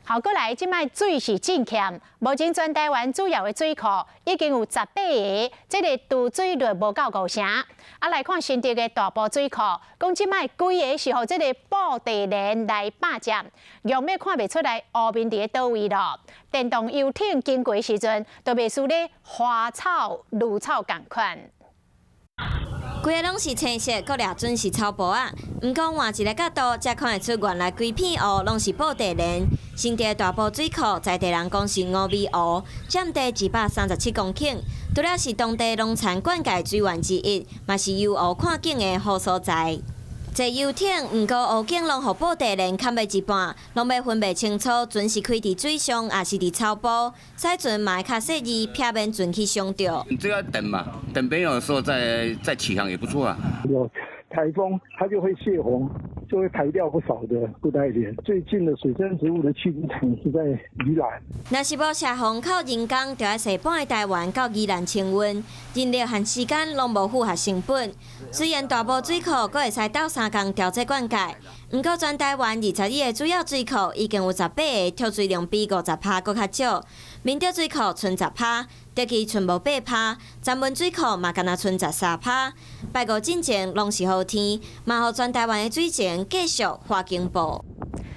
好，閣來，這擺水是真欠，目前全台灣主要的水庫已經有十八个，這个貯水率無夠五成。啊，來看新竹的大埔水庫，講這擺規个是予這个布袋蓮來霸佔，用欲看袂出來湖面佇咧佗位囉。電動遊艇經過時陣，都袂輸咧花草綠草仝款。規个攏是青色，閣掠準是草埔仔。毋過換一个角度，才看會出原來規片湖攏是布袋蓮。新竹大埔水庫，在地人講是五味湖，佔地237公頃，除了是當地農田灌溉水源之一，嘛是遊湖看景的好所在。坐遊艇，毋過湖景攏予布袋蓮崁欲一半，攏欲分袂清楚，船是開佇水上，抑是佇草埔。駛船嘛會較細膩，避免船去傷著。這個等嘛，等沒有的時候再起航也不錯啊。有颱風，它就會洩洪，就會排掉不少的布袋蓮。最近的水生植物的棄置場是在宜蘭。若是無泄洪靠人工，就愛踅半个台灣到宜蘭清運，人力和時間攏無符合成本。雖然大埔水庫閣會使鬥相共調節灌溉，毋過全台灣21个主要水庫已經有18个蓄水量比50趴閣較少。明德水庫賰10趴，竹崎賰無8趴，三文水庫嘛干焦賰13趴。拜五進前攏是雨天，嘛予全台灣的水情繼續發警報。